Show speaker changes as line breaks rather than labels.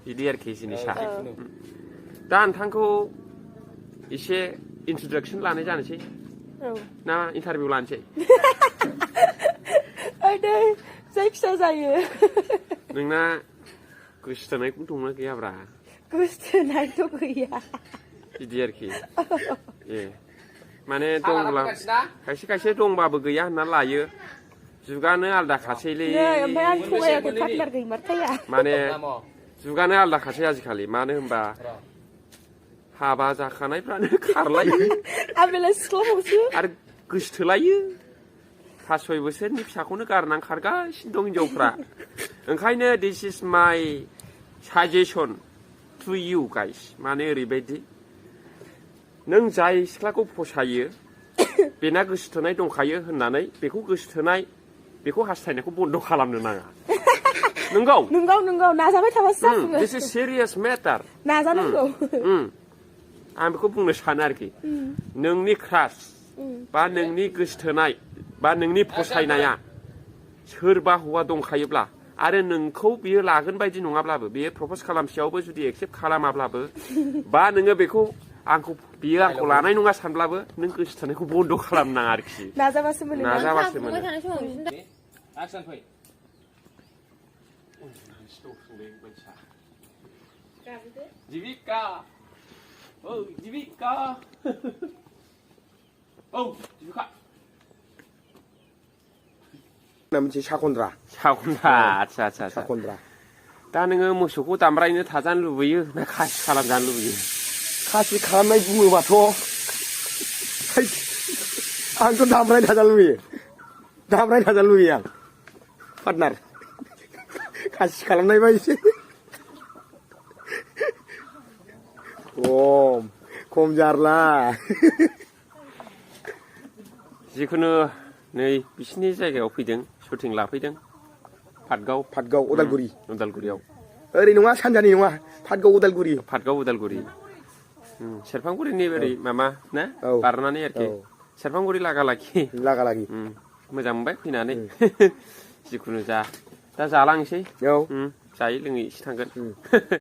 बिदि आरोखि जिनिसा दा नोंथांखौ एसे इन्ट्रडक्सन लानाय जानोसै ना इन्टारभिउ लानोसै
जायखिया जायो
नोंना गोसोथोनायखौ दंना गैयाब्रा
गोसोथोनायथ' गैया
बिदि आरोखि ए माने दंब्ला खायसे खायसे दंबाबो गैया होनना लायो जुगानो आलदा खासैलै
ओमफ्राय आं थगायाखै पार्टनार गैमारखाया
माने जुगानो आलदा खासै आजिखालि मानो होनबा हाबा जाखानायफ्रानो खारलायो
आं सिख्लाबावसो
आरो गोसोथोलायो 5-6 बोसोरनि फिसाखौनो गारनानै खारगासिनो दं हिनजावफ्रा ओंखायनो दिस is my suggestion to you guys माने ओरैबायदि नों जाय सिख्लाखौ फसायो बेना गोसोथोनाय दंखायो होननानै बेखौ गोसोथोनाय बेखौ हास्थायनायखौ बन्द' खालामनो नाङा नंगौ
नंगौ नाजाबाय थाबासो जाफुङो
दिस इज सिरियास मेटार
नाजानांगौ
आं बेखौ बुंनो सानो आरोखि नोंनि क्रास बा नोंनि गोसोथोनाय बा नोंनि फसायनाया सोरबा हौवा दंखायोब्ला आरो नोंखौ बियो लागोन बायदि नङाब्लाबो बियो प्रप'ज खालामसेयावबो जुदि एक्सेप्ट खालामाब्लाबो बा नोङो बेखौ बियो आंखौ लानाय नङा सानब्लाबो नों गोसोथोनायखौ बन्द' खालामनाङा आरोखि
नाजाबासो मोनो
नाजाबासो मोनो Jivika oh Jivika oh Jivika
मोनसे साखन्द्रा
आच्छा
साखन्द्रा
दा नोङो मोसौखौ दामब्रायनो थाजानो लुबैयो ना खासि खालामजानो लुबैयो
खासि खालामनाय बुङोबाथ' आंथ' दामब्रायनो थाजानो लुबैयो आं पार्टनार खासि खालामनायबा एसे खम जारला
जिखुनु नै बिसिनि जायगायाव फैदों शुटिं लाफैदों
पाटगाव
उदालगुरियाव
ओरै नङा सानजानि नङा पाटगाव उदालगुरि
सेरफांगुरिनि ओरै मामा ना बारनानै आरोखि सेरफांगुरि लागालागि मोजां मोनबाय फैनानै जिखुनु दा जालांसै जायै लोङै एसे थांगोन